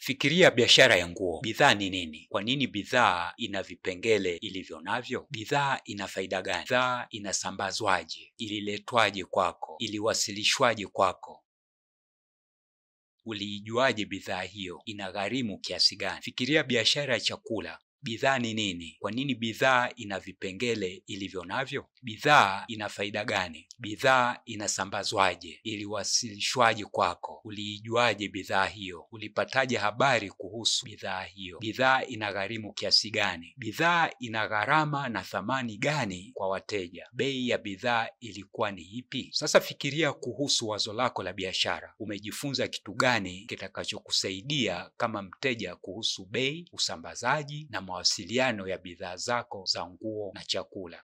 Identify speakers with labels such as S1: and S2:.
S1: Fikiria biashara ya nguo. Bidhaa ni nini? Kwa nini bidhaa ina vipengele ilivyo navyo? Bidhaa ina faida gani? Bidhaa inasambazwaje? Ililetwaje kwako? Iliwasilishwaje kwako? Uliijuaje bidhaa hiyo? Inagharimu kiasi gani? Fikiria biashara ya chakula. Bidhaa ni nini? Kwa nini bidhaa ina vipengele ilivyo navyo? Bidhaa ina faida gani? Bidhaa inasambazwaje? Iliwasilishwaje kwako? Uliijuaje bidhaa hiyo? Ulipataje habari kuhusu bidhaa hiyo? Bidhaa inagharimu kiasi gani? Bidhaa ina gharama na thamani gani kwa wateja? Bei ya bidhaa ilikuwa ni ipi? Sasa fikiria kuhusu wazo lako la biashara. Umejifunza kitu gani kitakachokusaidia kama mteja kuhusu bei, usambazaji na mawasiliano ya bidhaa zako za nguo na chakula?